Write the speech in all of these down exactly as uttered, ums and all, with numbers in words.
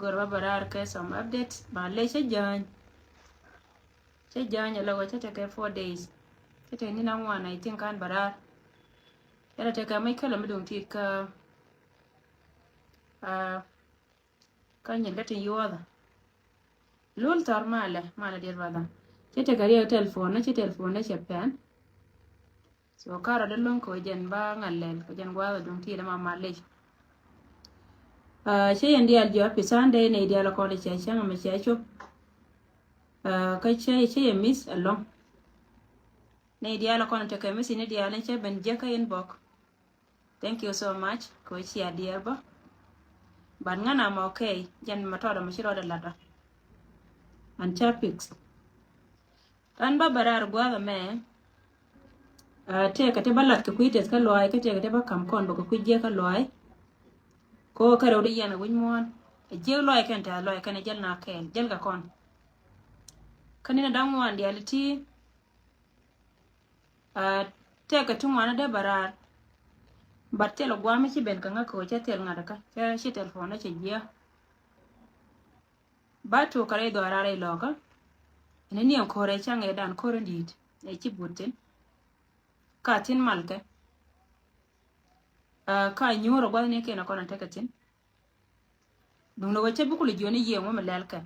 Gör ba bä raar kɛ some update. Malɛ cä jäny. Cä jäny ala wä cä tekɛ four days. Cä tekɛ ni na ŋuan, I think, kan bä raar. Cä tekɛ mec kälä mi duŋ ti kä, ah, kä nyin kä tin yuɔthä. Lul thɔr malɛ, malɛ diet ba dhan. Cä tekɛ riɛk telephone, cä telephone cɛ pɛn. So karɔ dee lo̱ŋ kɛ jɛn ba ŋa̱l lɛl kɛ jɛn gua̱a̱th a duŋ ti dee ma malɛ. Ah, cä yɛn diaal jiɔ happy Sunday, nɛy diaal a kɔn cɛ cäŋ mɛ cɛ cop. Ah, kä cä, cä yɛ miss alɔŋ. Nɛy diaal a kɔn tekɛ miss ni diaal ni cä ben jiäkä inbox. Thank you so much kɛ wä cia diɛɛr bä. But ŋän am okay, jɛn ma tɔɔdɛ ma ci rɔɔdɛ latdä. An ca fix. Ɣän ba bɛ raar gua̱a̱th ɛmɛ. Ah, tëëkɛ ti ba lat kɛ kui̱ tɛth kä luaay, kä tëëkɛ ti ba ka̱m kɔn bä kɛ kui̱ jiäk kä luaay. Kɛ ɣöö kärɛ wä di yɛn ɛ wi̱c muɔ̱ɔ̱n. Ɛ jiäk luaay kɛn tɛth luaay kɛn ɛ jäl na kɛɛl, jäl kɛ kɔn. Kä ni na da̱ŋ ŋuan diaal ti. Ah, tëëkɛ ti ŋuan dee bɛ raar. But thil gua̱a̱m mi ci ben kɛ ŋäk kɛ ɣöö cä thil ŋa̱t kä, cä ci telephone cɛ jiäk. Ba tok kɛ rɛy dhɔaar rɛy lɔkä. Ɛn ni ɛn ko̱rɛ caŋ ɛ dan ko̱r in di̱i̱t ɛ ci but thi̱n. Ka thi̱n malkɛ. Ah, ka nyuur ɛ gua̱thni kɛn ɛ kɔn ɛ tekɛ thi̱n. Duŋdɛ wä cä bi kul jiɔni yiëë ŋuɔ̱m ɛ lɛl kɛ.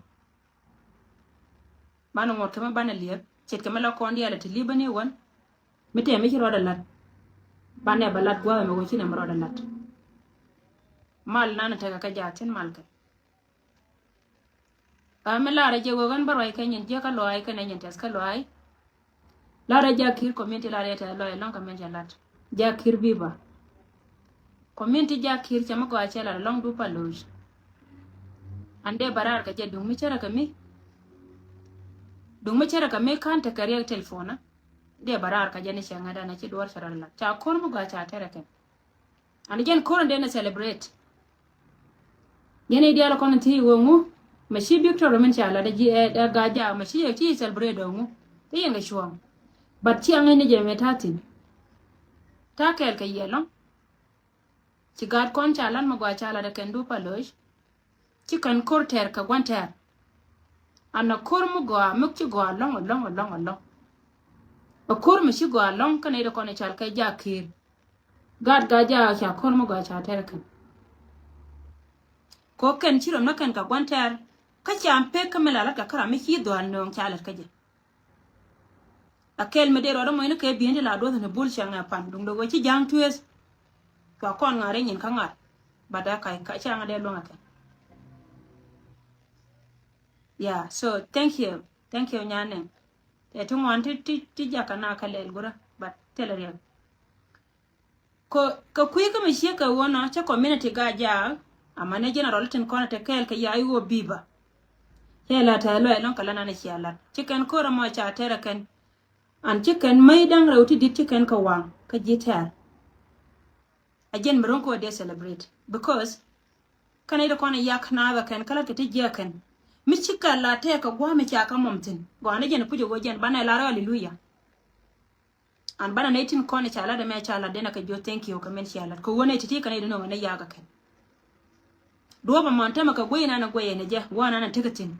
Banɛ ŋuɔ̱t kɛ mi banɛ liɛp ce̱tkɛ mi la kɔn diaal ɛ ti li̱p bä ni wän. Mi tɛm mi ci rɔɔdɛ la̱t. Banɛ bɛ la̱t gua̱a̱th ɛmɛ wä ci nɛ mi rɔɔdɛ la̱t. Mal nanɛ tekɛ kɛ jaath thi̱n malkɛ. Aa, mi lar a jɛ wee ɣän bä ruac kɛ nyin jiäk kä luaay kɛnɛ nyin tɛth kä luaay. Lar a Jakiir community lar a tɛth luaay ɛlɔ̱ŋ kɛ min cɛ lat. Jakiir biba. Community Jakiir cɛ mi gɔaa cɛ lat ɛlɔ̱ŋ dup a loc. An dee bä raar kɛ jɛ duŋ mi cärɛ kɛ mi. Duŋ mi cärɛ kɛ mi ka̱n tekɛ riɛk telephone. Dee bä raar kɛ jɛ ni cɛ ŋädan a ci duɔ̱ɔ̱r cɛ rɔ lat. Ca ko̱r mi gɔaa ca tɛrɛ kɛn. Ani jɛn ko̱r in den a celebrate. Jɛn i̱ diaal kɔn in thiec wee ŋu. Ma ci Victor min ca lat ɛ ji̱ ɛ gaa jaak ma ci ci celebrate ɛ ŋu. Ti yɛn kɛ cuɔ̱ɔ̱ŋ. But ci aŋäc ni jɛ mɛ ta̱a̱ thi̱n. Ta̱a̱ kɛɛl kɛ yɛ lɔ̱ŋ. Ci gaat kɔn ca lat ma gɔaa ca lat ɛ kɛn dup a loc. Ci kɛn ko̱r tɛɛr kɛ gua̱n tɛɛr. An a ko̱r mi gɔaa mi ci gɔaa lɔ̱ŋ lɔ̱ŋ lɔ̱ŋ lɔ̱ŋ. A ko̱r mi ci gɔaa lɔ̱ŋ kä nɛy ti kɔn i̱ cal kɛ Jakiir. Gaat gaa jaak ca ko̱r mi gɔaa ca tɛɛr kɛn. Kɛ kɛn ci rɔm ni kɛn kɛ gua̱n tɛɛr. Kä ca pek kä mi la lat kɛ kä ram mi ci dhɔaal nööŋ ca lat kä jɛ. A kɛl mi dee rɔɔdä mɔcni kɛ bi̱i̱n ti la duɔth ni bul cäŋ ɛ pan duŋdɛ wee ci ja̱a̱ŋ tueeth. Cua kɔn ŋa̱r i̱ nyin kä ŋa̱r. But a ka̱c ca ŋa̱ dee luäŋ a kɛn. Yeah, so thank you. Thank you nyanɛ. Tɛ ti ŋuan ti ti ti jakä na kä lɛl gurä but thilɛ riɛk. Kɛ, kɛ kui̱ kä mi ciek kɛ ɣöö nɔ cä community gaa jaak. Amäni general tin kɔn te kɛɛl kɛ ya i̱ ɣöö biba. Cɛ la tɛth luac ɛlɔ̱ŋ kɛ la nan cia lat ci kɛn ko̱r ɛmɔ ca tɛr ɛ kɛn. An ci kɛn mäc da̱ŋ rɛw ti di̱t ci kɛn kɛ waŋ kä ji̱ tɛr. A jɛn mi ro̱ŋ kɛ ɣöö dee celebrate because kɛn i̱ ti kɔn i̱ yak naath ɛ kɛn kä lat kɛ ti jiɛk kɛn. Mi ci kɛ la tɛk kɛ gua̱a̱m i̱ ca kä mɔm thi̱n gɔaa ni jɛn i̱ puc ɛ ɣöö jɛn banɛ lar ɣä aleluya. An banɛ nɛy tin kɔn i̱ ca lat ɛmɛ ca lat den a kɛ jiɔ thank you kɛ min cia lat kɛ wä nɛy ti̱ti̱ kɛ nɛy di nöŋ ɛ ni yak ɛ kɛn. Duɔ̱ɔ̱p ɛmɔn tämɛ kɛ guiy nan ɛ guiy ɛn ɛ jɛ wä nan ɛ tekɛ thi̱n.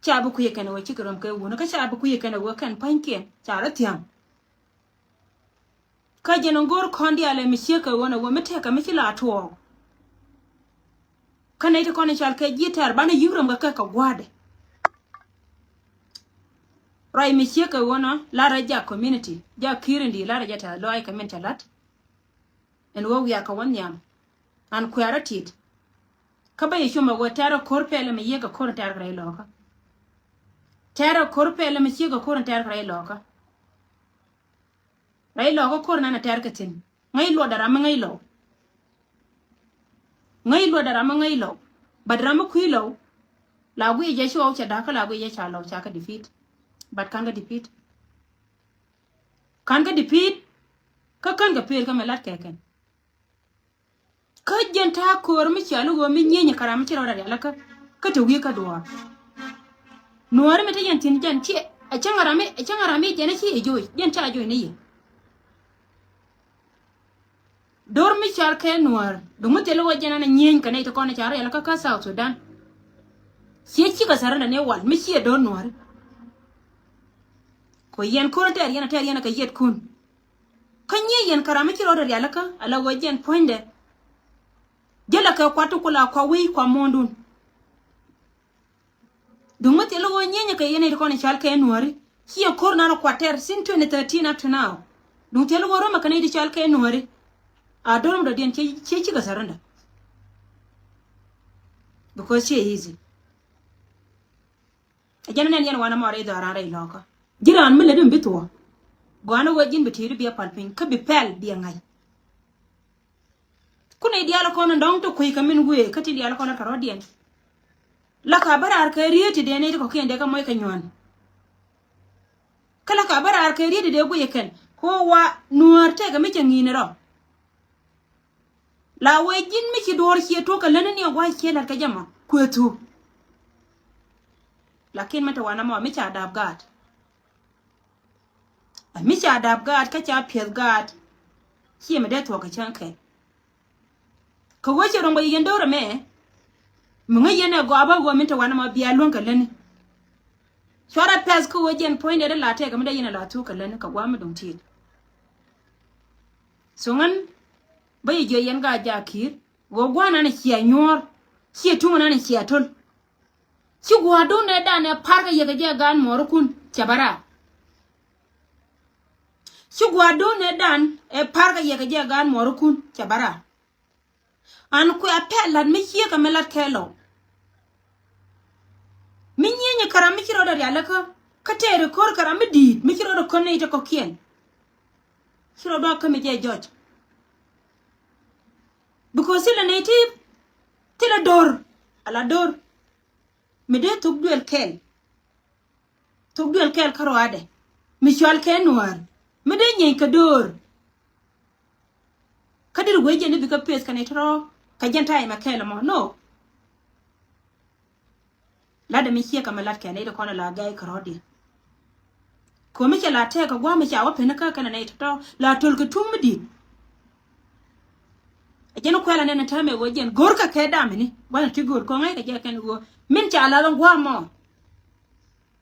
Ca bi kui̱ ɛ kɛn ɛ wä cikɛ röm kɛ wun kä ca bi kui̱ ɛ kɛn ɛ wä kɛn pa̱nykiɛn ca rɔ thia̱ŋ. Kä jɛn ɛ go̱o̱r kɔn diaal ɛ mi ciek kɛ wä nɛ wä mi tekɛ mi ci la tuɔɔk. Kä nɛy ti kɔn i̱ cal kɛ ji̱ tɛr banɛ yi̱k röm kɛ kɛ kɛ gua̱a̱dɛ. Ruac mi ciek kɛ ɣöö nɔ lar rɛ jak community jak ki̱i̱r in di̱i̱t lar rɛ jɛ tɛth lɔaac kɛ min cɛ la̱t. Ɛn ɣöö wiak kɛ wä nhiam an kuɛ̈rä tit. Kä bä yɛ cum ɛ ɣöö tɛ̈rɛ ko̱r pɛlɛ mi yiëë kɛ ko̱r in tɛ̈r kɛ rɛy lɔɔkä. Tɛ̈rɛ ko̱r pɛlɛ mi ciek kɛ ko̱r in tɛ̈r kɛ rɛy lɔɔkä. Rɛy lɔɔkä ko̱r nan ɛ tɛ̈r kɛ thi̱n. Ŋäc luɔtdɛ ram mi ŋäc lɔw. Ŋäc luɔtdɛ ram mi ŋäc lɔw. But ram mi kui̱ lɔw. La guiy jɛ ci ɣɔw cɛ da̱kä la guiy jɛ ca lɔw ca kä defeat. But ka̱n kä defeat. Ka̱n kä defeat. Kä kän kɛ pel kä mɛ lat kɛ kɛn. Kä jɛn ta̱a̱ köör mi ciali ɣöö mi nyieny kɛ ram mi ci rɔɔdɛ rialikä. Kä te wi̱i̱ kä dhuɔ̱ɔ̱r. Nuɔ̱ɔ̱ri mi te yɛn thi̱n jɛn ci ɛ cäŋ ram mi ɛ cäŋ ram mi jɛn ci ɛ joc jɛn ca joc ni yɛ. Do̱r mi cɔal kɛ Nuäär, duŋ mi thil ɣöö jɛn an a nyieny kɛ nɛy ti kɔn ca riɛl kä kä South Sudan. Ciɛ cikɛ surrender ni wal mi ciɛ do̱r Nuääri. Kɛ yɛn ko̱r tɛɛr yɛn a tɛɛr yɛn a kɛ yiɛtkun. Kä nyiey yɛn kɛ ram mi ci rɔɔdɛ rialikä ala ɣöö jɛn puɔ̱nydɛ. Jälɛ kɛ kuat ti kula kua wi̱i̱ kua muɔ̱ɔ̱ndun. Duŋ mi thil ɣöö nyieny kɛ yɛn nɛy ti kɔn i̱ cɔal kɛ Nuääri. Ciɛ ko̱r nan kuat tɛr since twenty thirteen up to now. Duŋ thil ɣöö romɛ kɛ nɛy ti cɔal kɛ Nuääri. A do̱r mi dɔ̱diɛn ciɛ ciɛ cikɛ surrender. Because ciɛ easy. Ɛ jɛn nɛn yɛn wanɛ mɔ rɛy dhɔaran rɛy lɔkä. Ji̱ raan mi lät mi bi thuɔ̱k. Gɔaa ni ɣöö ji̱n bi ti̱i̱t biɛ pal piny kä bi pɛl biɛ ŋa̱c. Kun nɛy diaal kɔn in dɔ̱ŋ ti kui̱ kɛ min wëë kä ti diaal kɔn in kɛ rɔ̱diɛn. La ka bä raar kɛ riet ti dee nɛy ti kɔ̱kiɛn dee kɛ mɔc kɛ nyuan. Kä la ka bä raar kɛ riet ti dee guic kɛn kɛ ɣöö wa Nuäär tëëkɛ mi cɛ ŋi̱i̱n rɔ. La wee ji̱n mi ci duɔ̱ɔ̱r ciɛ tuɔ̱k kɛ lätni ni a gua̱c ciɛ la̱t kɛ jɛ mɔ kuëë thuk. Lakin mi te wanɛ mɔ mi ca dap gaat. Ɛ mi ca dap gaat kä ca piɛth gaat. Ciɛ mi dee thuɔ̱k kɛ cäŋ kɛ. Kɛ wee ci ro̱ŋ bä yɛ yɛn do̱r ɛmɛ. Mi ŋäc yɛn ɛ gɔaa bä ɣöö min te wanɛ mɔ bia luäŋ kɛ lätni. Cuarɛ pɛth kä ɣöö jɛn puɔ̱nydɛ dee la tɛɛk mi dee yɛn ɛ la thuk kɛ lätni kɛ gua̱a̱th mi duŋ ti̱i̱t. So ŋän bä yɛ jiök yɛn gaa jaak ki̱i̱r ɣöö gua̱a̱th nan ɛ cia nyuɔ̱ɔ̱r. Ciɛ tuŋ nan ɛ cia to̱l. Ci gua̱a̱r do̱r nɛ dan ɛ par kɛ yɛ kɛ jɛ gaan muɔɔrikun cɛ bä raar. Ci gua̱a̱r do̱r nɛ dan ɛ par kɛ yɛ kɛ jɛ gaan muɔɔrikun cɛ bä raar. An kuɛ a pɛl la̱t mi ciek kɛ mi la̱t kɛ lɔw. Mi nyieny kɛ ram mi ci rɔɔdɛ rialikä kä tɛɛri ko̱r kɛ ram mi di̱i̱t mi ci rɔɔdɛ ko̱n nɛy ti kɔ̱kiɛn. Ci rɔɔdɛ kä mi jɛ jɔc. Because thilɛ nɛy ti thilɛ do̱r ala do̱r. Mi dee thuk duël kɛl. Thuk duël kɛl kä ruaadɛ mi cɔal kɛ Nuäär mi dee nyieny kɛ do̱r. Kä deri wee jɛn ni bikɛ peth kɛn i̱ tɔrɔ kɛ jɛn ta̱a̱ imɛ kɛɛl ɛmɔ no. Latdɛ mi ciek kɛ mi lat kɛn i̱ ti kɔn ɛ la gɛy kɛ rɔ̱diɛn. Ko̱mi cɛ la tɛɛk kɛ gua̱a̱ mi ca wä peni kä kɛn ɛ nɛy tɔ̱tɔ̱ la töl kɛ tuŋ mi di̱i̱t. Ɛ jɛn kuɛl anɛn ɛ täämɛ ɣöö jɛn go̱r kɛ kɛ damini gua̱n ti go̱r kɔŋ ɛ kɛ jɛ kɛn ɣöö min ca lath ɛn gua̱a̱ mɔ.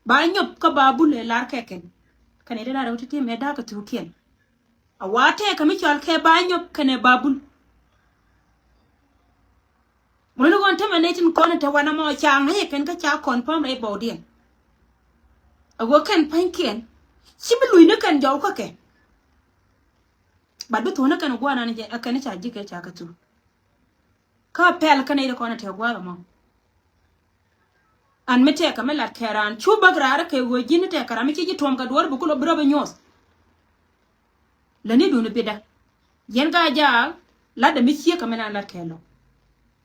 Ba nyop kä ba bul ɛ lar kɛ kɛn kɛn ɛ ti lar ɛ wä ti ti mɛ da̱a̱k kɛ thukiɛn. A wa tɛɛkä mi cɔal kɛ ba nyɔp kɛnɛ babul. Mun ni ɣɔn tämɛ nɛ tin kɔn te wanɛ mɔ ca ŋa̱c kɛn kä ca kɔn pam rɛy bɔwdiɛn. A ɣöö kɛn pa̱nykiɛn ci bi luc ni kɛn jɔw kä kɛ. Bat bi thuɔ̱k ni kɛn gua̱a̱r nan jɛ a kɛn ca ji̱ kɛ ca kɛ thuk. Kä pɛl kä nɛy ti kɔn a tɛk gua̱a̱th ɛmɔ. An mi tɛk kɛ mi lat kɛ raan cu bäk raar kɛ ɣöö ji̱n tɛk kɛ ram mi ci ji̱ tuɔ̱m kɛ duɔ̱ɔ̱r bi kulɔ bi rɔ̱ bi nyuɔth. Lätni duni bidä yɛn ka jaak latdä mi ciek kɛ mi nan lat kɛ lɔ.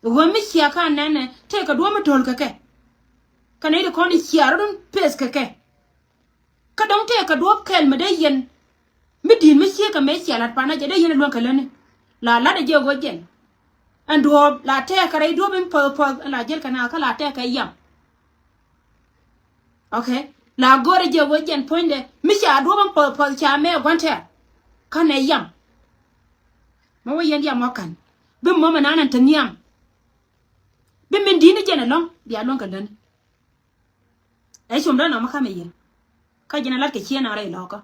Ɣöö mi ciek ka nɛnɛ tɛk kɛ duɔ̱ɔ̱r mi to̱l kɛ kɛ. Kä nɛy ti kɔn i̱ ciaar run peth kɛ kɛ. Kä dɔ̱ŋ tëë kɛ duɔ̱ɔ̱p kɛl mi dee yɛn mi di̱i̱t mi ciek kɛ mëë cia la̱t panä jɛ dee yɛn luäŋ kɛ lätni. La la̱t ɛ jɛ ɣöö jɛn ɛn duɔ̱ɔ̱p la tɛɛk kɛ rɛy duɔ̱ɔ̱p in puɔth puɔth ɛn la jɛl kɛ naath kä la tɛɛk kɛ yam. Ok. La go̱o̱rɛ jɛ ɣöö jɛn puɔ̱nydɛ mi ca duɔ̱ɔ̱p in puɔth puɔth ca mëë gua̱n tɛɛr. Kä nɛ yam. Mɛ wä yɛn yam ɔ ka̱n bi mɔmɛ nan ɛn te nhiam. Bi min di̱i̱t ni jɛn ɛlɔ̱ŋ bia luäŋ kɛ lätni. Ɛ com dɔ̱ŋ nɔmɔ ka̱mɛ yɛ kä jɛn a lat kɛ cieen a rɛy lɔ̱kä.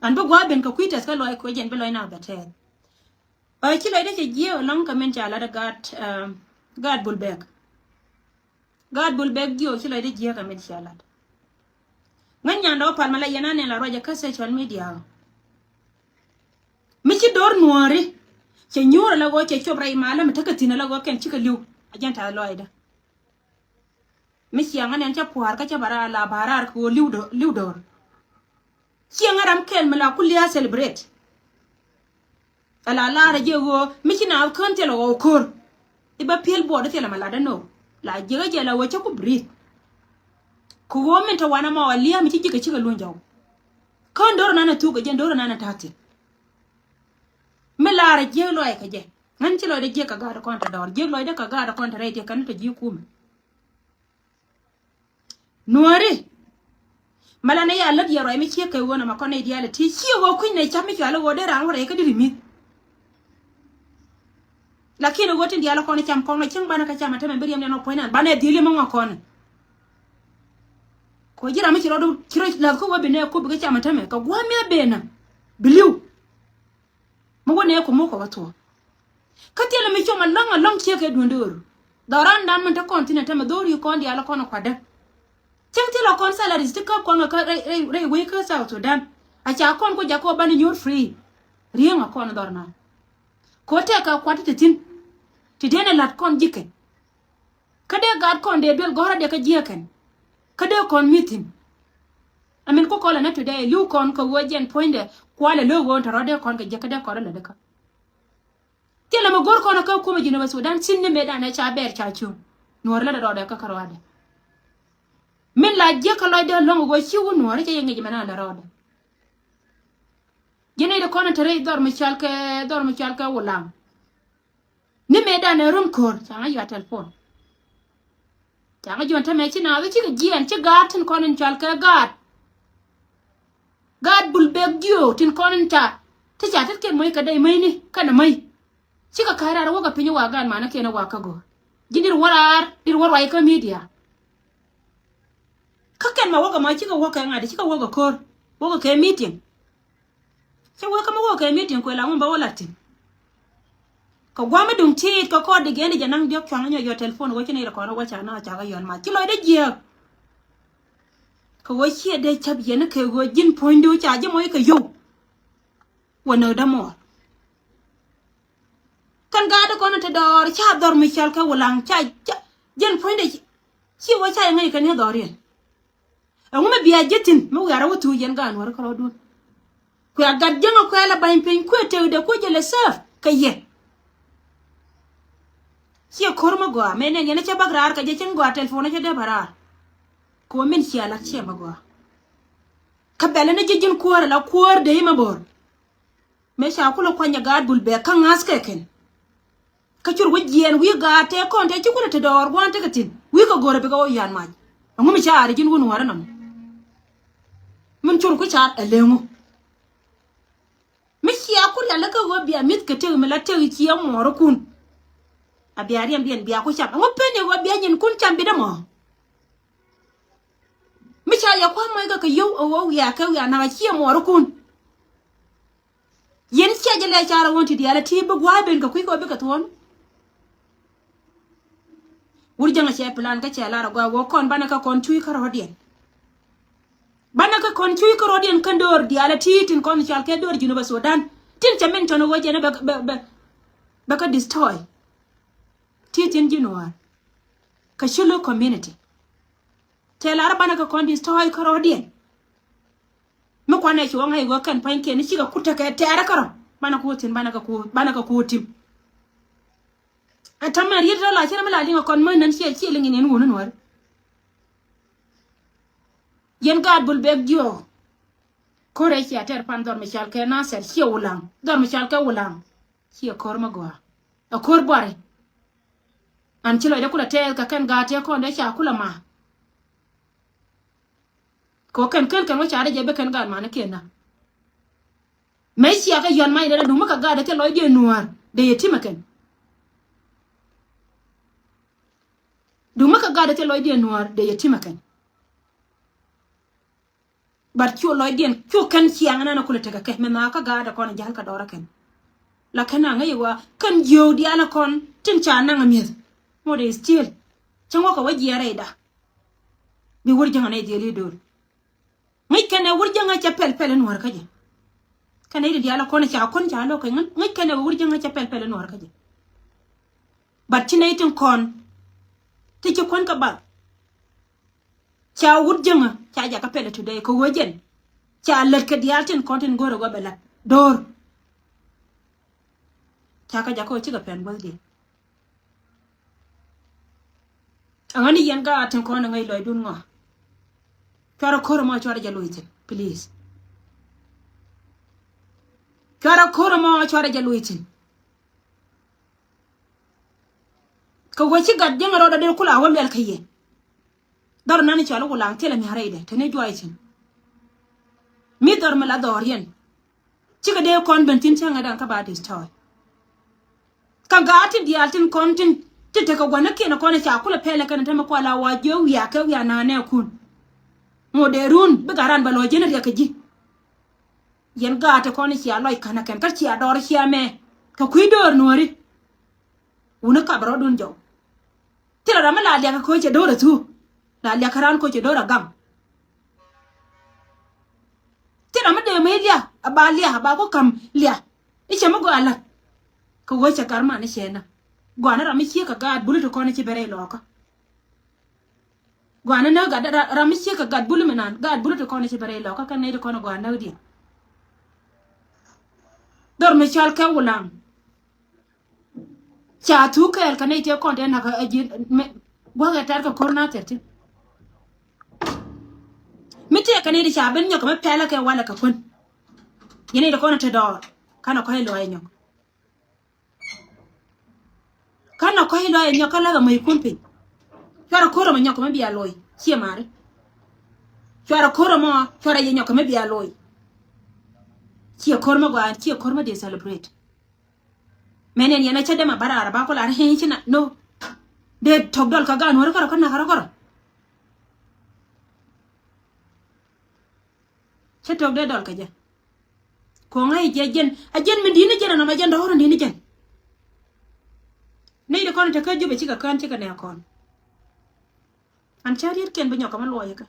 An bi gua̱a̱th ben kɛ kui̱ tɛth kä lɔc kuɛ jɛn bi lɔc na bɛ tɛth. Ɛ ci lɔcdä cɛ jiɛɛk ɛlɔ̱ŋ kɛ min ca lat ɛ gaat, gaat bul bɛk. Gaat bul bɛk jiɛɛk ci lɔcdä jiɛɛk kɛ min ca lat. Ŋäc nyandɛ wä pal ma la yɛn a nɛn la ruacɛ kä social media. Mi ci do̱r nuɔ̱ɔ̱ri cɛ nyuur ala ɣöö cɛ cop rɛy malä mi tekɛ thi̱n ala ɣöö kɛn cikɛ li̱w a jɛn ta̱a̱ lɔcdä. Mi ciaŋä nɛn cä pua̱a̱r kä cä ba raar la ba raar kɛ ɣöö li̱w do̱r, li̱w do̱r. Ciaŋä ram kɛl mi la ku lia̱a̱ celebrate. Ala laarä jɛ ɣöö mi ci naath kään thilɛ ɣɔw ko̱r. I̱ bä pi̱el buɔɔd thilɛ ma latdä no̱o̱ŋ la jiäkä jɛ la ɣöö cä ku breathe. Kɛ ɣöö min te wanɛ ma ɣɔw lia̱a̱ mi ci ji̱ kɛ cikɛ luny jɔw. Kään do̱r nanɛ thuk kɛ jɛ do̱r nanɛ ta̱a̱ thi̱n. Mi laarä jiäk lɔcdä kɛ jɛ ŋän ci lɔcdä jiäk kɛ gaat kɔn te dɔɔr jiäk lɔcdä kɛ gaat kɔn te rɛy ti kɛn te ji̱ kumɛ. Nuääri. Mɛ la ni ya lät yɛ ruac mi ciek kɛ ɣöö nɔmɔ kɔn nɛy diaal ɛ ti ciek ɣöö kui̱ny nɛ ca̱p mi cual ɣöö dee raan wä rɛy kä diri mi̱th. Lakin ɣöö tin diaal kɔn cam kɔn cieŋ banɛ kɛ cam ɛ tämɛ bi riɛm nɛn ɔ puɔ̱ny nan banɛ dhil yɛ mi ŋɔak kɔn. Kɛ ɣöö ji̱ ram mi ci rɔɔdu ci rɔ lath kä wä bi nɛ kup bi kɛ cam ɛ tämɛ kɛ gua̱a̱th mi a ben ɛ bi li̱w. Mi wä nɛ ku muk kɛ wä thuɔ̱k. Kä thilɛ mi com alɔ̱ŋ alɔ̱ŋ ciek kɛ duundä ɣöru. Dhɔrandan min te kɔn thi̱n ɛ tämɛ dho̱r yi kɔn diaal kɔn ɛ kuatdä. Cäŋ thilɛ kɔn salaries ti kä kɔn kä rɛy rɛy rɛy wec kä South Sudan. A ca kɔn ku jakä banɛ nyuur free. Ri̱eŋ a kɔn dhɔr na. Kɛ ɣöö tɛkɛ kuat ti te thi̱n. Ti dee nɛ la̱t kɔn ji̱ kɛn. Kä dee gaat kɔn dee duel gɔ̱rä dee kä jiäkɛn. Kä dee kɔn mi̱th thi̱n. Amin ku kɔlɛ nɛ today li̱w kɔn kɛ ɣöö jɛn puɔ̱nydɛ kualɛ lo̱o̱k ɣöö tɔ̱rɔ̱ dee kɔn kɛ jiäk kä dee kɔn rɔ lɛ dee kä. Thilɛ mi go̱r kɔn kä kumɛ Jinubä Sudan thi̱n ni mëëdan ɛ ca bɛɛr ca cuŋ. Nuɔ̱ɔ̱r lät ɛ rɔɔdɛ kä kärɔadɛ. Min la jiäk kä lɔcdä lɔ̱ŋ ɣöö ci wä nuɔ̱ɔ̱r cɛ yɛ ŋi̱c mɛn an lɛ rɔɔdɛ. Ji̱n nɛy ti kɔn in te rɛy dhɔr mi cɔal kɛ dhɔr mi cɔal kɛ Wulaŋ. Ni mëëdan ɛ rum ko̱r ca ŋa̱c yɔa telephone. Ca ŋa̱c yɔa tämɛ ci naath cikɛ jiɛɛn ci gaat tin kɔn in cɔal kɛ gaat. Gaat bul bek jiö tin kɔn in ca ti ca tet kɛn mäc kɛ dɛy mäcni kɛnɛ mäc. Cikɛ ka̱c raar wäkɛ piny wakä gan manä kiɛn wakä go̱o̱r ji̱n dir wä raar dir wä ruac kä media. Kä kɛn ma wäkɛ ma cikɛ wäkɛ ŋa̱t cikɛ wäkɛ ko̱r wäkɛ kɛ meeting. Cä wäkɛ ma wäkɛ kɛ meeting kuɛ la ŋun bä wä la̱t thi̱n. Kɛ gua̱a̱m mi duŋ ti̱i̱t kɛ kɔɔt di gɛn di jɛ naŋ diɔ̱k cuaŋ nyɔ yɔ telephone wä ci nɛy rɛ kɔn wä ca na ca kɛ yɔl ma ci lɔcdä jiääk. Kɛ ɣöö ciɛ dee ca̱p yɛn kɛ ɣöö ji̱n puɔ̱nydu ca ji̱ mɔc kɛ yio̱w. Wä nöödä muɔɔr. Kɛn gaatdä kɔn te dɔɔr ca dhɔr mi cɔal kɛ Wulaŋ ca ca ji̱n puɔ̱nydɛ ci wä ca yɛ ŋäc kɛ ni dhɔr yɛn. Ɛŋu mi bia ji̱ thi̱n mi wiarä wä thuuc yɛn gaan wärä kärɔɔdun. Kuɛ gat jiäŋä kuɛ lɛ ba̱ny piny kuɛ tëkdɛ kuɛ jɛ lɛ sääp kɛ yɛ. Ciɛ ko̱r mi gɔaa mëë nɛn yɛn cä bäk raar kɛ jɛ cäŋ gɔaa telephone cä dee bä raar. Kɛ ɣöö min cia la̱t ciɛ mi gɔaa. Kä bɛlɛ ni ji̱ ji̱n kuäär ala kuäär dee imɛ bo̱o̱r. Mëë ca kulɛ kuany ɛ gaat bul bɛ kä ŋa̱th kɛ kɛn. Kä cur wi̱c jiɛɛn wi̱i̱ gaat tëë kɔn tëë ci kulɛ te dɔɔr gua̱a̱n tekɛ thi̱n wi̱i̱ kɛ go̱rɛ bikɛ wä yɔ̱a̱n mac. Ɛŋu mi caar ji̱n wun wärä nɔmɔ. Min cur ku caar ɛ leŋu. Mi cia ku rialikä ɣöö bia mi̱th kɛ tëk mi la tëk ciɛ muɔɔrikun. A bia riɛm biɛn bia ku cam ɛŋu pen i̱ ɣöö bia nyinkun cam bitdä mɔ. Mi ca yɛ kua̱r mɔc kɛ kɛ yio̱w ɛ ɣöö wiaa kɛ wiaa naŋ a ciɛ muɔɔrikun. Yɛn ciɛ jɛ lɛ car a ɣöö ti diaal a ti bi gua̱a̱ ben kɛ kui̱ kɛ ɣöö bikɛ thuɔ̱ɔ̱n. Wur jäŋ a cɛ plan kä cɛ lar a gɔaa ɣöö kɔn banɛ kä kɔn cuc kä rɔ̱diɛn. Banɛ kä kɔn cuc kä rɔ̱diɛn kä döör diaal a ti tin kɔn cal kɛ döör Jinubä Sudan tin cɛ min cɔn a ɣöö jɛn bɛ bɛ bɛ bɛ kä destroy. Ti tin ji̱ nuäär kä Shilluk community. Tɛ lar banɛ kä kɔn destroy kä rɔ̱diɛn. Mi kuanɛ cuɔ ŋa̱c ɣöö kɛn pa̱nykiɛn ni cikɛ kut tekɛ tɛɛrɛ kärɔ̱ banɛ ku thi̱n banɛ kɛ ku banɛ kɛ ku tim. Ɛ ta̱mɛ riet rɔ la cɛ rɛ mi la liŋ ɛ kɔn mäc nän ciɛ ciɛ liŋ in in wun in wär. Yɛn gaat bul bek jiɔ. Ko̱r ɛ cia tɛr pan dhɔr mi cal kɛ Nasir ciɛ Wulaŋ dhɔr mi cal kɛ Wulaŋ. Ciɛ ko̱r mi gɔaa ɛ ko̱r buari. An ci lɔcdɛ kulɛ tɛɛth kɛ kɛn gaat tëë kɔn dee ca kulɛ ma. Kɛ ɣöö kɛn kɛn kɛn wä ca dee jɛ bi kɛn gaat manikiɛn na. Mëë cia kɛ yɔn mac dee na duŋ mi kɛ gaat dee thil lɔcdiɛn nuäär dee yɛ timɛ kɛn. Duŋ mi kɛ gaat dee thil lɔcdiɛn nuäär dee yɛ timɛ kɛn. But cu lɔcdiɛn cu kɛn ciaŋ ɛn ɛn a kulɛ tekɛ kɛ mɛ nhaakä gaat ɛ kɔn ɛ ja̱l kɛ dɔɔrä kɛn. La kɛn a ŋäc ɛ ɣöö kɛn jiöök diaal ɛ kɔn tin ca naŋ ɛ mi̱eth. Ŋot ɛ still cäŋ wä kɛ wä jiɛɛrɛ i̱da. Bi wur jäŋä nɛy dhiel i̱ do̱r. Ŋäc kɛn ɛ wur jäŋä cɛ pɛl pɛl in wäär kä jɛ. Kɛn ɛ i̱ diaal ɛ kɔn ca kɔn ca lo̱k kɛ ŋäc kɛn ɛ wur jäŋä cɛ pɛl pɛl in wäär kä jɛ. But ci nɛy tin kɔn ti ci kuän kä bath. Ca wur jäŋä ca jakä pɛl ɛ today kɛ wee jɛn. Ca lät kɛ diaal tin kɔn tin go̱rɛ wä bɛ lat do̱r. Ca kä jakä wä cikɛ pɛn guäth diɛn. Aŋa ni yɛn gaa tin kɔn aŋa ilɔcdun ŋɔ. Cuarɛ ko̱r ɛmɔ cuarɛ jɛ loc thi̱n please. Cuarɛ ko̱r ɛmɔ cuarɛ jɛ loc thi̱n. Kɛ wee ci gat jiäŋ rɔɔdɛ dee kula wä luɛl kä yɛ. Dhɔr nani cɔal i̱ Wulaŋ thilɛ mi a rɛydɛ te ni juay thi̱n. Mi dhɔr mi la dhɔr yɛn. Cikɛ dee kɔn ben thi̱n cäŋɛ dan kä ba destroy. Kä gaat tin diaal tin kɔn tin ti tekɛ gua̱nikiɛn kɔn ca kulɛ pɛlɛ kɛn te mi kual a wa jiɛ wiaa kɛ wiaa naanɛ kun. Ŋot dee run bikɛ ran bɛ lɔ jiɛn riɛk kɛ ji̱. Yɛn gaat ti kɔn cia lɔc ka̱n a kɛn kä cia dɔɔr cia mɛ kɛ kui̱ döör nuɔ̱ɔ̱ri. Wuni kap rɔ̱dun jɔw. Thilɛ ram mi la liak kɛ ko̱ cɛ do̱r a thu. La liak kɛ ran ko̱ cɛ do̱r a gam. Thilɛ ram mi dee mi lia a ba lia a ba ku kam lia. I̱ cɛ mi gɔaa la̱t. Kɛ ɣöö cɛ gar man i̱ cɛ na. Gɔaa ni ram mi ciek kɛ gaat buli ti kɔn i̱ ci bɛ rɛy lɔɔkä. Gɔaa ni näk gat ra-, ram mi ciek kɛ gat buli mi nan gaat buli ti kɔn i̱ ci bɛ rɛy lɔɔkä kɛ nɛy ti kɔn i̱ gɔaa näk diɛn. Dhɔr mi cɔal kɛ wulaŋ. Ca thuk kɛɛl kɛ nɛy tëë kɔn tëë nak ɛ ji̱ mɛ guäk ɛ tɛr kɛ ko̱r na thɛr thi̱n. Mi tëë kɛ nɛy ti ca ben nyɔk kɛ mi pɛlɛ kɛ walɛ kɛ kuän. Yɛn nɛy ti kɔn te dɔɔr kanɛ kɔ̱c luɔc nyɔk. Kanɛ kɔ̱c luɔc nyɔk kä lak ɛ mäc kun piny. Cuarɛ ko̱r ɛmɔ nyɔk kɛ mi bia loc ciɛ mari. Cuarɛ ko̱r ɛmɔ cuarɛ yɛ nyɔk kɛ mi bia loc. Ciɛ ko̱r mi gɔaa ciɛ ko̱r mi dee celebrate. Mɛn yɛn yɛn a cä dɛm a bä raar a ba ku lar hi̱ny ci na no. Dee tɔk dɔl kä gaan wä ri kärɔ kä nak kärɔ kärɔ. Cä tɔk dee dɔl kä jɛ. Ko̱ŋä i̱ jɛ jɛn a jɛn mi di̱n i̱ jɛn a nɔm a jɛn dɔ̱r in di̱n i̱ jɛn. Nɛy di kɔn in te kä Jubɛ cikɛ kään cikɛ nɛ kɔn. An cä riet kɛn bi nyɔk kɛ mi luɔc ikä.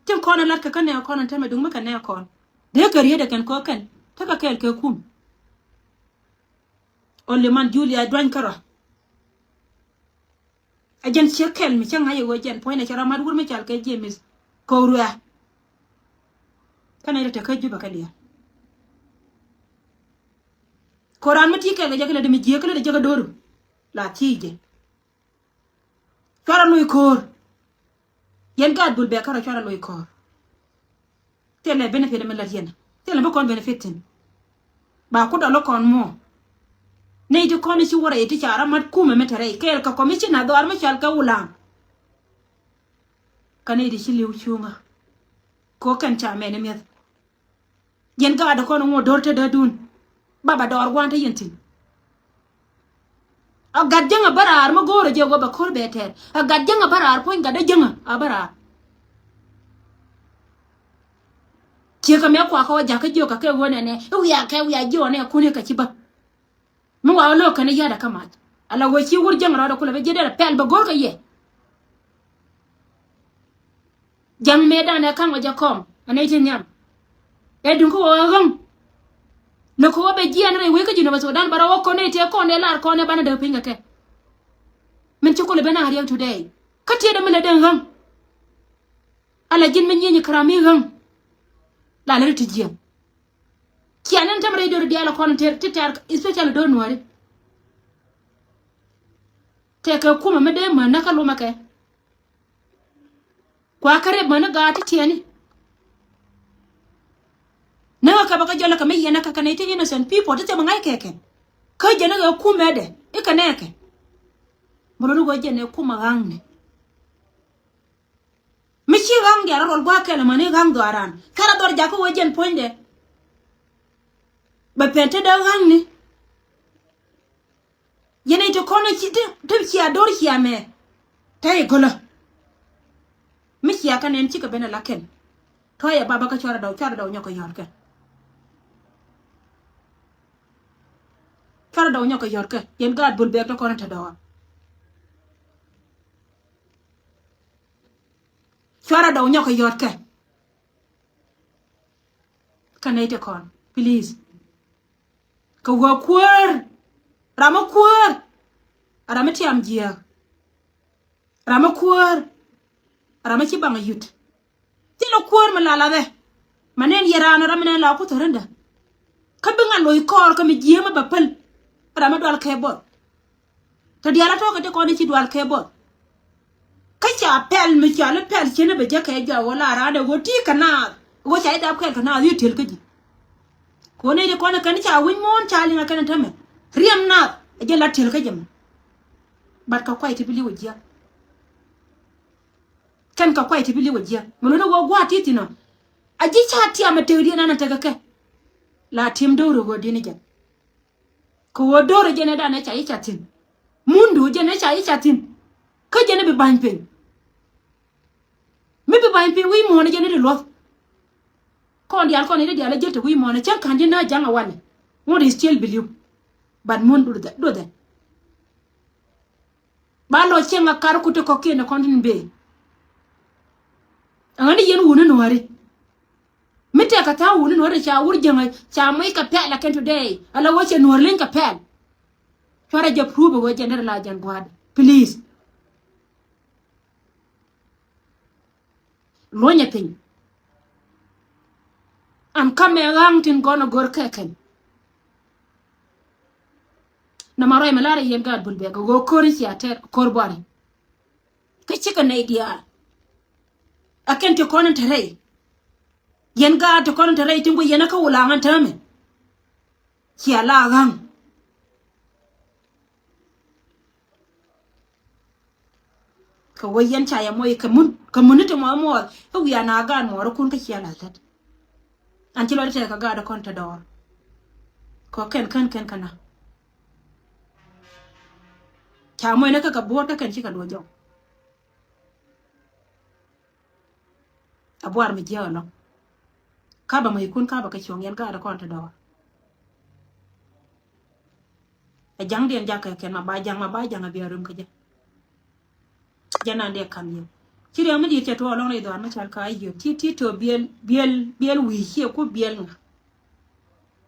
Tin kɔn in lat kɛ kä nɛ kɔn in te mɛ duŋ mi kɛ nɛ kɔn. Dee kɛ riet ɛ kɛn kɔ kɛn te kɛ kɛɛl kɛ kum. Only man Julia duany kärɔ. A jɛn ciek kɛl mi cä ŋa̱c ɛ ɣöö jɛn puɔ̱nydɛ cɛ rɔ mat wur mi cal kɛ James Ko̱ruɛ. Kä nɛy te te kä Jubɛ kɛ liɛl. Ko̱ran mi ti kɛl kɛ jɛ kɛ lɛ dee mi jiääk kɛ lɛ dee jɛ kɛ do̱ru. La thiec jɛ. Cuarɛ lo̱c ko̱o̱r. Yɛn gaat bul bɛ kärɔ cuarɛ lo̱c ko̱o̱r. Thilɛ benefit mi lat yɛn. Thilɛ bi kɔn benefit thi̱n. Ba ku dɔl kɔn mɔ. Nɛy ti kɔn i̱ ci wä rɛy ti ca rɔ mat kumɛ mi te rɛy kɛɛl kɛ commissioner dhɔaar mi cɔal kɛ Wulaŋ. Kä nɛy ti ci li̱w cuŋä. Kɛ ɣöö kɛn ca mɛn i̱ mi̱eth. Yɛn gaat kɔn ŋuɔ̱t do̱r te dädun. Baba dɔɔr gua̱a̱n te yɛn thi̱n. A gat jäŋä bä raar mi go̱o̱rä jɛ wä bɛ ko̱r bɛ tɛɛr. A gat jäŋä bä raar puɔ̱ny gat dä jäŋä a bä raar. Ciek kɛ mɛ kuakä wä jakä jiök kɛ kɛ ɣöö nɛnɛ i̱ wiaa kɛ wiaa jiɔɔnɛ kuni kɛ ci bä. Mi wa wä lo̱k kɛn i̱ ya̱dä kä mac ala wee ci wur jäŋä rɔɔdɛ kulɛ bɛ jiɛ derɛ pɛl bɛ go̱o̱r kɛ yɛ. Ja̱ŋ mëëdan ɛ ka̱ŋ ɔ jɛ kɔm ɛ nɛy ti nhiam. Ɛ duŋ kä wä ɣä ɣäŋ. Lök kä wä bɛ jiɛɛn rɛy wec kä Jinub Sudan bɛ rɔ wä kɔn nɛy tëë kɔn ɛ lar kɔn ɛ banɛ däk piny kɛ kɛ. Min ci kulɛ ben a riɛk today. Kä tiɛɛdɛ mi lɛ den ɣäŋ. Ala ji̱n mi nyieny kɛ ram mi ɣäŋ. La lɛ ri ti jiɛɛn. Ciɛ nɛn tɛm rɛy döör diaal kɔn ti tɛr especially döör nuääri. Tɛkɛ kumɛ mi dee mänä kä lumɛ kɛ. Kua kä rep mäni gaat ti tiɛni. Näŋä kɛ bä kä jɔlä kɛ mi yɛn kä kɛ nɛy ti innocent people ti thɛmɛ ŋa̱c kɛ kɛn. Kä jɛn i̱ ɣɛ kumɛ dɛ i̱ kɛ nɛɛkɛ. Bä luni ɣöö jɛn ɛ kumɛ ɣa̱ŋni. Mi ci ɣa̱ŋ diaal rɔ rol gua̱a̱k kɛl mäni ɣa̱ŋ dhuaaran. Kärɛ dhɔr jakä ɣöö jɛn puɔ̱nydɛ. Bɛ pɛn te dee ɣa̱ŋni. Yɛn i̱ ti kɔn i̱ ci ti ti cia do̱r cia mɛ. Te i̱ go̱lä. Mi cia kä nɛn cikɛ ben ala kɛn. Tɔ̱ yɛ baba kä cuarɛ dɔw cuarɛ dɔw nyɔk kɛ yɔ̱r kɛ. Cuarɛ dɔw nyɔk kɛ yɔ̱r kɛ yɛn gaat bul bɛɛk te kɔn i̱ te dɔɔr. Cuarɛ dɔw nyɔk kɛ yɔ̱r kɛ. Kä nɛy te kɔn please. Kɛ wä kuäär. Ram mi kuäär. Ram mi tiam jiääk. Ram mi kuäär. Ram mi ci baŋ yut. Thilɛ kuäär mi la lathɛ. Ma nɛn yɛ raan ram mi nɛn la ku thärändä. Kä bi ŋa loc kɔɔr kä mi jiääk mi bɛ päl. Ram mi dual kɛ buɔth. Te diaal a tɔ̱ kɛ ti kɔn i̱ ci dual kɛ buɔth. Kä ca pɛl mi ca li pɛl cien i̱ bɛ jek kɛ jɔak ɣöö la raan ɛ ɣöö ti kɛ naath ɣöö ca i̱ dap kɛɛl kɛ naath i̱ tiel kä ji̱. Kɛ ɣöö nɛy ti kɔn ɛ kɛn ca wi̱c muɔ̱ɔ̱n ca liŋ ɛ kɛn ɛ tämɛ riɛm naath ɛ jɛ la tiel kä jɛ mɛ. But kɛ kuay ti bi li̱w ɛ jiäk. Kɛn kɛ kuay ti bi li̱w ɛ jiäk mɛ luni ɣöö gua̱a̱th ti thi̱n ɔ. A ji̱ ca tiam ɛ tekdiɛn an ɛ tekɛ kɛ la tim do̱r ɛ ɣöö di̱n i̱ jɛn. Kɛ ɣöö do̱rɛ jɛn ɛ danɛ ca i̱ ca thi̱n. Mundu jɛn ɛ ca i̱ ca thi̱n. Kä jɛn ɛ bi ba̱ny piny. Mi bi ba̱ny piny wi̱i̱ muɔ̱ɔ̱n ɛ jɛn ɛ di luɔ̱th. Kɔn diaal kɔn i̱ di diaal ɛ ji̱ te wi̱i̱ muɔ̱ɔ̱n ɛ cäŋ ka̱n ji̱ nääc ja̱ŋ ɛ walɛ. Ŋuɔ̱t is still believe. But mun duɔth ɛ, duɔth ɛ. Ba lɔ cieŋ a kar kut ti kɔ̱kiɛn ɛ kɔn tin bëë. Ɛŋa ni yɛn wuni nuɔ̱ɔ̱ri. Mi tɛk kɛ tha̱a̱ŋ wuni nuɔ̱ɔ̱ri ca wur jäŋä ca moc kɛ pɛl a kɛn today. Ala wä cɛ nuɔ̱ɔ̱r leny kɛ pɛl. Cuarɛ jɛ prove wee jɛn derɛ la jɛn gua̱a̱dɛ. Please. Luɔ̱nyɛ piny. An kamɛ ɣa̱ŋ tin gɔn a go̱r kɛ kɛn. Nɔmɔ ruac mi lar a yɛn gaat bul bɛk a ɣöö ko̱r in cia tɛr ko̱r buari. Kä cikɛ nɛy diaal. A kɛn ti kɔn in te rɛy. Yɛn gaat ti kɔn in te rɛy tin guic yɛn a kä wulaŋ an täämɛ. Cia la ɣa̱ŋ. Kɛ wee yɛn ca yɛ moc kɛ mun, kɛ mun ni ti mɔth muɔth. Kä wiaa na gaat muɔɔrikun kä cia la̱th tät. An ci luɔt tɛth kɛ gaat kɔn te dɔɔr. Kɛ kɛn kän kɛn kɛ na. Ca moc ni kä kɛ buɔ̱ɔ̱t kä kɛn cikɛ luɔc jɔk. A buar mi jiäk ɛlɔ̱ŋ. Ka bɛ mɔc kun ka bɛ kɛ cuɔ̱ŋ yɛn gaat kɔn te dɔɔr. Ɛ ja̱ŋdiɛn jakä kɛn ma ba ja̱ŋ ma ba ja̱ŋ a bia rum kä jɛ. Jɛ nan dee kam yɛ. Ci riɛk mi di̱i̱t cɛ tuɔɔk ɛlɔ̱ŋ rɛy dhɔaar mi cɔal kä Ayiöt. Ti ti to biɛl biɛl biɛl wi̱i̱ ciɛ ku biɛl ŋa.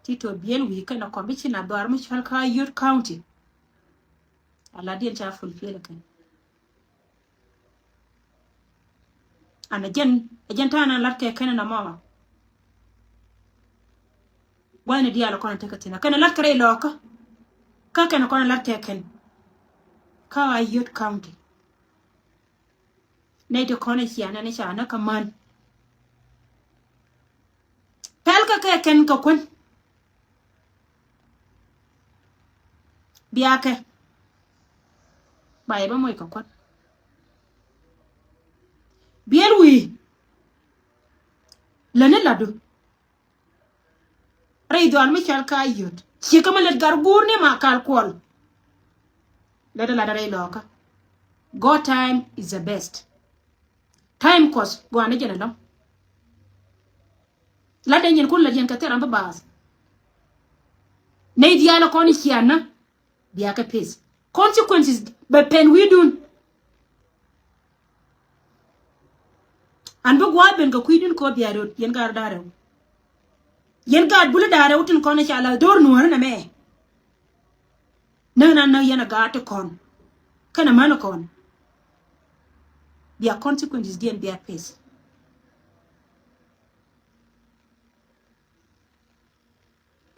Ti to biɛl wi̱i̱ kɛn a kɔm bi ci na dhɔaar mi cɔal kä Ayiöt County. A la diɛn ca fulfill kɛn. An a jɛn a jɛn ta̱a̱ nan lat kɛ kɛn na mɔmɔ. Gua̱thni diaal kɔn tekɛ thi̱n a kɛn lat kɛ rɛy lɔɔkä. Kä kɛn kɔn lat kɛ kɛn. Kä Ayiöt County. Nɛy ti kɔn cia nɛn ca nä kä män. Pɛl kä kɛ kɛn kɛ kuän. Biakɛ. Ba yɛ bä moc kɛ kuän. Biɛl wi̱i̱. Läni ladu. Rɛy dhɔal mi cɔal kä Ayiöt. Ciɛ kä mi lät gar guur ni ma kal kuɔl. Lät ɛ lat rɛy lɔɔkä. God time is the best. Time kɔs gua̱a̱n ni jɛn ɛlɔ̱ŋ. Lat dee nyin kun lat yɛn kɛ thil ram bä baath. Nɛy diaal ɛ kɔn i̱ cia̱a̱n nä. Bia kɛ pith. Consequences bɛ pɛn wi̱i̱dun. An bi gua̱a̱th ben kɛ kui̱dun kɛ ɣöö bia röt yɛn gaat da̱rɛw. Yɛn gaat buli da̱rɛw tin kɔn i̱ ca la do̱r nuɔ̱ɔ̱ri nɛmɛ. Näk na näk yɛn a gaat ti kɔn kɛnɛ män kɔn. Bia consequences diɛn bia pith.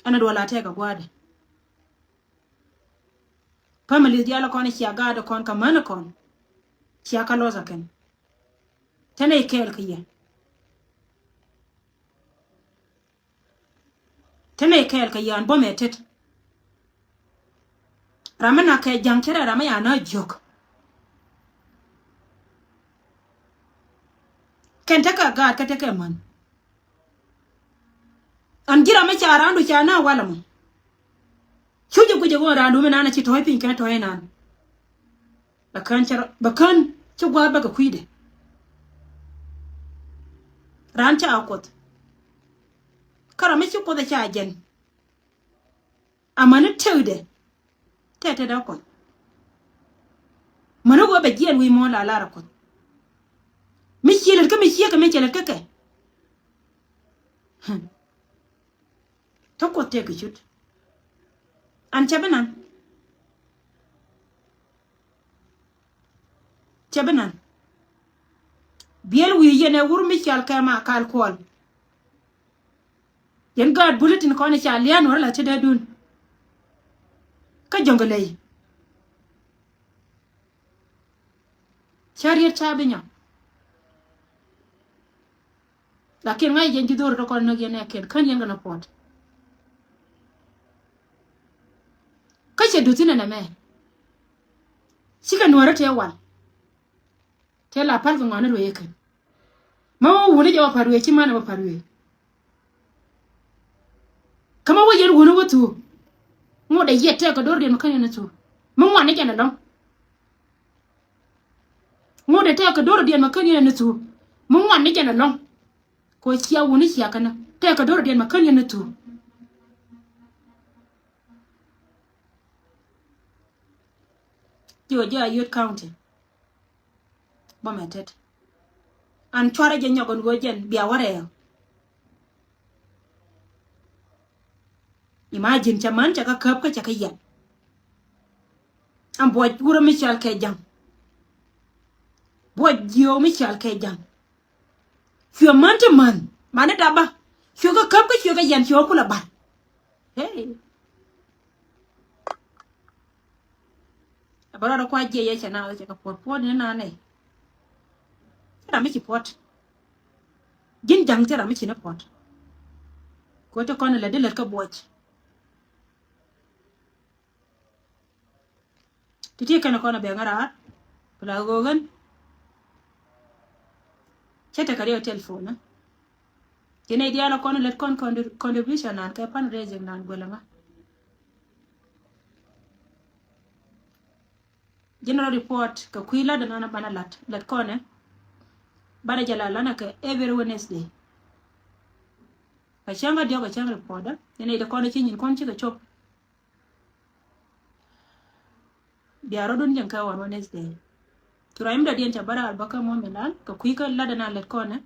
Ɛn a duɔl a tɛk a gua̱a̱dɛ. Families diaal kɔn cia gaat kɔn kä män kɔn. Cia kä loss a kɛn. Tɛnɛ ikɛɛl kä yɛ. Tɛmɛ kɛɛl kɛ yaan bä mɛ tet. Ram mi nak kɛ ja̱ŋ cɛ rɛ ram mi ya na jiök. Kɛn tekɛ gaat kä tekɛ män. An ji̱ ram mi ca raandu ca na walɛ mɔ. Cu jɛ guic jɛ ɣöö raandu mi naan a ci tɔ̱ɔ̱c piny kɛn tɔ̱ɔ̱c naan. Bɛ kään cä, bɛ kään cä gua̱a̱th bäkɛ kui̱dɛ. Raan ca Kuoth. Kä ram mi ci Kuoth ɛ ca jɛn. Amäni tëkdɛ. Tɛtɛt ɛ Kuoth. Mäni ɣöö bɛ jiɛɛn wi̱i̱ muɔ̱ɔ̱n la lar ɛ Kuoth. Mi ciɛ lät kä mi ciɛ kɛ mi cɛ lät kä kɛ. Tä Kuoth tëë kɛ cut. An cɛ bi nan. Cɛ bi nan. Biɛl wi̱i̱ yɛn ɛ wur mi cɔal kɛ ma kal kuɔl. Yɛn gaat bulletin kɔn i̱ ca lia̱a̱n wärä la ti dee dun. Kä Jɔŋgɛ ley. Cä riet ca bi nyɔk. Lakin ŋa̱c yɛn ji̱ dho̱r tɔkɔn näk yɛn ɛ kɛn kän yɛn kɛn a puɔt. Kä cɛ duth inɛ nɛmɛ. Cikɛ nuɔ̱ɔ̱rä tëë wal. Tëë la pal kɛ ŋɔni ruëë kɛn. Mä wä wuni jɛ wä pa̱t wëë ci mänɛ wä pa̱t wëë. Kä mä wä yɛn wuni wä thuuk. Ŋot ɛ yiɛt tɛɛk kɛ do̱r diɛn mɛ kän yɛn ni thuu. Mi ŋuan ni jɛn ɛlɔ̱ŋ. Ŋot ɛ tɛɛk kɛ do̱r diɛn mɛ kän yɛn ni thuu. Mi ŋuan ni jɛn ɛlɔ̱ŋ. Kɛ cia wuni cia kɛnɛ tɛɛk kɛ do̱r diɛn mɛ kän yɛn ni thuu. Ji̱ wä ji̱ a Ayod County. Bä mɛ tet. An cuarɛ jɛ nyɔk ɛn ɣöö jɛn bia wä rɛɛk. Imagine, cɛ man cɛ kä käp kä cɛ kä yɛn. An buɔc wurä mi cɔal kɛ ja̱ŋ. Buɔc jiöök mi cɔal kɛ ja̱ŋ. Cuɛ män ti män. Mani dap bä. Cuɛ kä käp kä cuɛ kä yɛn cuɛ kä kulɛ bar. Hey. A bä rɔɔdɛ kua jiɛ yɛ cɛ na cɛ kɛ puɔt puɔt ni na nɛ. Cɛ ram mi ci puɔt. Ji̱n ja̱ŋ cɛ ram mi ci ni puɔt. Ko ti kɔn lɛ di lät kä buɔc. Ti ti kɛn kɔn a bɛ ŋa raar. Pla gogen. Cɛ tɛ kɛ riɛ telephone. Ti nɛ diaal kɔn lät kɔn contribution nan kɛ fundraising nan guɛlɛ ŋa. General report kɛ kui̱ lat ɛn an a banɛ lat lät kɔnɛ. Banɛ jɛ la lanɛ kɛ every Wednesday. Kɛ cäŋ a diɔk kɛ cäŋ report ɛ ni nɛy ti kɔn ci nyin kɔn cikɛ cop. Bia rɔ̱dun cieŋ kɛ ɣɔn Wednesday. Cu ruac mi dɔ̱diɛn ca bä raar bä kä muɔ̱n mi lal kɛ kui̱ kä lat ɛn an lät kɔnɛ.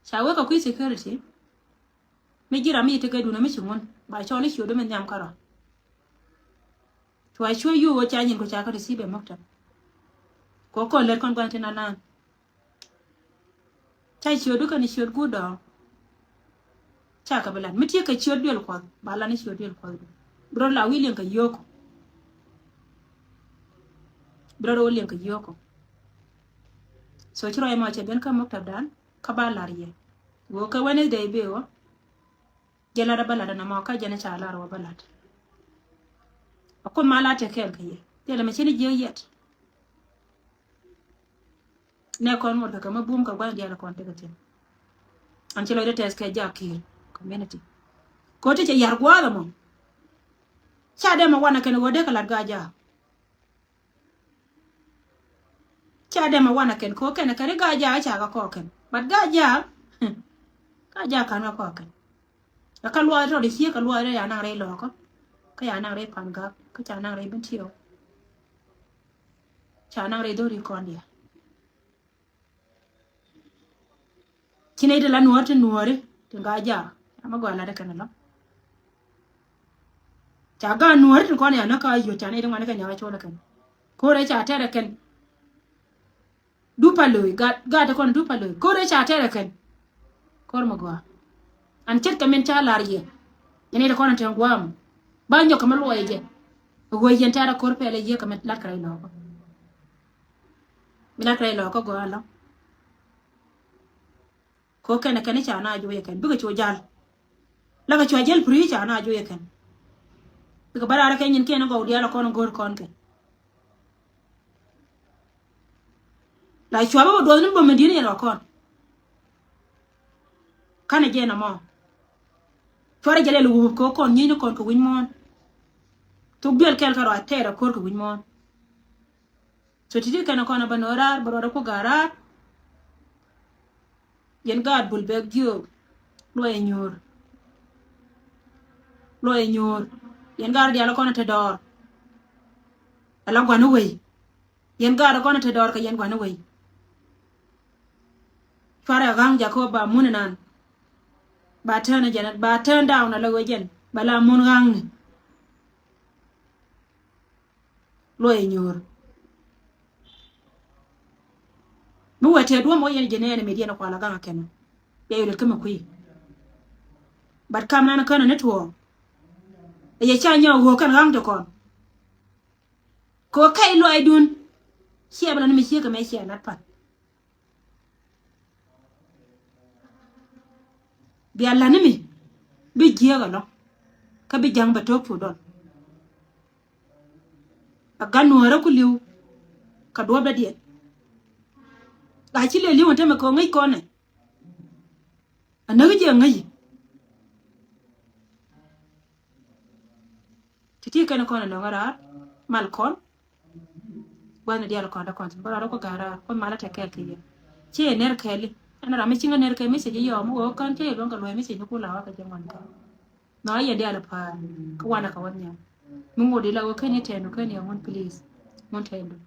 Ca wek kɛ kui̱ security. Mi ji̱ ram mi ci tekɛ duundä mi ci ŋun ba cɔl i̱ ciötdu mi nhiam kärɔ̱. Cua cuɛ yio̱o̱k ca nyin ku ca kä receive ɛ maktab. Kɛ kɔn lät kɔn gua̱n tin anan. Ca ciötdu kɛn ciöt guut dɔ̱ɔ̱ŋ. Ca kɛ bi lat mi tiek kɛ ciöt duël kuɔth ba lan i̱ ciöt duël kuɔth du. Bi rɔ la wi̱i̱ liɛŋ kɛ yio̱o̱k. Bi rɔ rɔ liɛŋ kɛ yio̱o̱k. So ci rɔ ɛmɔ cɛ ben kä maktab dan kä ba lar yɛ. Wä kɛ Wednesday bi wä. Jɛ lat a bä lat a namɔ kä jɛn ca lar wä bä lat. A kun ma lat tɛ kɛɛl kɛ yɛ thilɛ mɛ cini jiɛ yɛt. Nɛ kɔn ŋot kɛ kɛ mɛ bum kɛ gua̱n diaal kɔn tekɛ tin. An ci lɔcdɛ tɛth kɛ jak ki̱i̱r community. Ko ti cɛ yar gua̱a̱th ɛmɔ. Ca dee mɛ wanɛ kɛn ɣöö dee kɛ lat gaa jaak. Ca dee mɛ wanɛ kɛn ko kɛn kɛn i̱ gaa jaak i̱ ca kɛ kɔɔk kɛn. But gaa jaak, gaa jaak ka̱n kɛ kɔɔk kɛn. Kä luɔth tɔt i̱ ciek kɛ luɔth rɛy ya naŋ rɛy lɔɔkä. Kä ya naŋ rɛy pan gak kä ca naŋ rɛy bin tiɛw. Ca naŋ rɛy dho̱ri kɔn diɛ. Ci nɛy ti la nuɔ̱ɔ̱r ti nuɔ̱ɔ̱ri ti gaa jaak. Ama gɔaa lat ikɛn alɔ. Ca gaa nuɔ̱ɔ̱ri ti kɔn ya näk kä a yio̱t ca nɛy ti ŋuan ikɛn ya kä col ikɛn. Ko̱rɛ ca tɛr ikɛn. Dupa lo̱o̱i gat gat ti kɔn dupa lo̱o̱i ko̱rɛ ca tɛr ikɛn. Ko̱r mi gɔaa. An ce̱tkɛ min ca lar yɛ. Yɛn nɛy ti kɔn in te gua̱a̱m ba nyɔk kɛ mi luɔyɛ jɛ. Ɣöö yɛn tɛ̈rɛ ko̱r pɛlɛ yiëë kɛ mi lat kɛ rɛy lɔɔkä. Mi lat kɛ rɛy lɔɔkä gɔaa lɔ. Ko kɛn kɛn ca na juɔyɛ kɛn bikɛ cu jal. Lakɛ cua jɛl puri ca na juɔyɛ kɛn. Bikɛ bä raar kɛ nyin kɛn gɔw diaal kɔn go̱o̱r kɔn kɛ. La cua bä bä duɔth ni bä mi di̱n yɛn wa kɔn. Kanɛ jɛ na mɔ. Cuarɛ jɛ lɛl wup kɛ kɔn nyieny ni kɔn kɛ wi̱ny muɔ̱ɔ̱n. Thok duel kɛl kɛ rɔ a tɛɛr a ko̱r kɛ wi̱ny muɔ̱ɔ̱n. So ti̱ti̱ kɛn kɔn a bä no̱o̱ raar bä ruɔdɛ ku ga̱a̱ raar. Yɛn gaat bul bɛk jiök. Luɔyɛ nyuur. Luɔyɛ nyuur. Yɛn gaat diaal kɔn a te dɔɔr. Ala gua̱n i̱ wei. Yɛn gaat kɔn a te dɔɔr kɛ yɛn gua̱n i̱ wei. Cuarɛ a ga̱ŋ jakä ba mun inan. Ba turn jɛn ba turn down ala wee jɛn ba la mun ga̱ŋni. Luɔyɛ nyuur. Mi wee tëë duɔ̱m wä yɛn jɛ nɛɛni mi diɛn kual a gaŋ a kɛn. Bia yɛ luet kä mi kui̱. But kam nan känä ni tuɔɔk. Ɛ yɛ ca nyɔk ɣöö kɛn gaŋ ti kɔn. Kɛ ɣöö kɛy luaacdun. Ciɛ bi la ni mi ciek kɛ mɛ ciɛ lat pan. Bia la̱t ni mi bi jiääk ɛlɔ kä bi ja̱ŋ bɛ to̱k cu dɔl. A gat nuäärä ku li̱w kɛ duɔ̱ɔ̱pdädiɛn. A ci lëë li̱w ɛn tämɛ kɛ ɣöö ŋäc kɔn ɛ. A näk jiɛ ŋäc. Ti kɛn kɔn ɛ nɔŋ raar mal kɔn. Gua̱thni diaal kɔn dee kɔn thin bä rɔɔdɛ kɔ ga̱a̱r raar kɔ malä tɛ kɛɛl kɛ yɛ. Ci ɛ ner kɛɛli ɛn ram mi ciŋä ner kɛɛl mi cɛ ji̱ yɔɔm mi wee kɔn cɛ yɛ luɔ̱ŋ kɛ luɔ̱c mi cɛ ji̱ kula wä kɛ jɛ ŋuan kɛ. Nɔ yɛn diaal pa̱a̱r kä wanɛ kɛ wä nhiam. Mi ŋot di la wä kɛn i̱ tɛɛndu kɛn yɛ ŋun please. Ŋun tɛɛndu.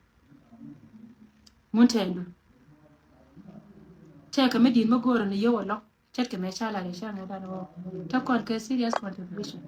Ŋun tɛɛndu. Tɛɛkɛ mi di̱i̱t mi go̱o̱rä ni yio̱w ɛ lɔk. Ce̱tkɛ mɛ ca lar i̱ ca ŋɛ dan ɣɔɔ. Te kɔn kɛ serious contribution.